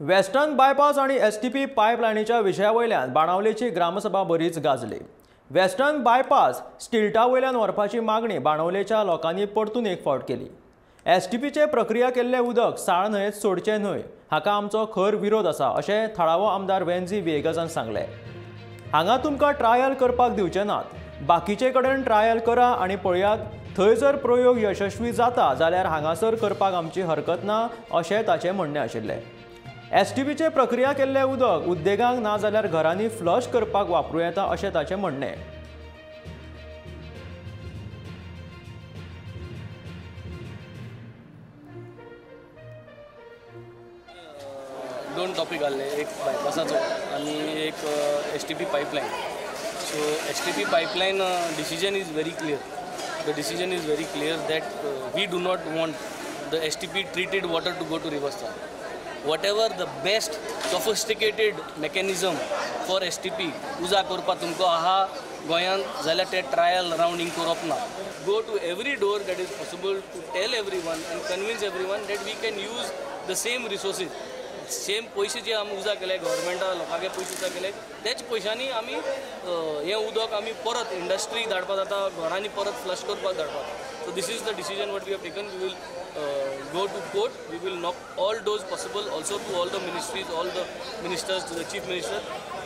Western bypass आणि STP पायपलायनीच्या विशया वयल्यान बाणावलेची ग्रामसभा बरीच गाजली. वेस्टर्न बायपास स्टिल्टा वयल्यान व्हरपाची मागणी बाणावलेच्या लोकांनी परतून एक फावट केली. एसटीपीचे प्रक्रिया केल्लें उदक साळ न्हंयेत सोडचें न्हय हाका आमचो खर विरोध आसा अशें थळावो आमदार वेन्झी व्हिएगसान सांगलें. हांगा तुमकां ट्रायल करपाक दिवचे नात, बाकीचे कडेन ट्रायल करा आनी पळयात थंय जर प्रयोग यशस्वी जाता जाल्यार हांगासर करपाक आमची हरकत ना अशें ताचें म्हणणें आशिल्लें. एसटीपीचे प्रक्रिया केल्लें उदक उद्देगांक ना जाल्यार घरांनी फ्लश करपाक वापरूं येता अशें ताचें म्हणणें. दोन टॉपीक आसले, एक बायपासाचो आनी एक STP pipeline. So STP pipeline decision is very clear. The decision is very clear that we do not want the STP treated water to go to river Sal. Whatever the best sophisticated mechanism for STP उजा करपाक तुमकां आहा गोंयांत जाल्यार ते trial रावंडींग करप ना. Go to every door that is possible to tell everyone and convince everyone that we can use the same resources. Same पयशे जे आमी उजा केले गव्हर्मेंटा लोकांगे पयशे उजा केले तेच पयशांनी आमी हें उदक आमी परत इंडस्ट्रीक धाडपाक जाता, घरांनी परत फ्लश करपाक धाडपाक. So this is the decision what we have taken. We will go to court, we will knock all doors possible, also to all the ministries, all the ministers, to the chief minister,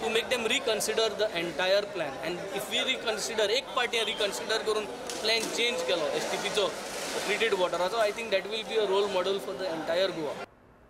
to make them reconsider the entire plan. And if we reconsider, एक party reconsider करून plan change केलो एसटीपीचो treated वॉटराचो, I think that will be a role model for the entire Goa.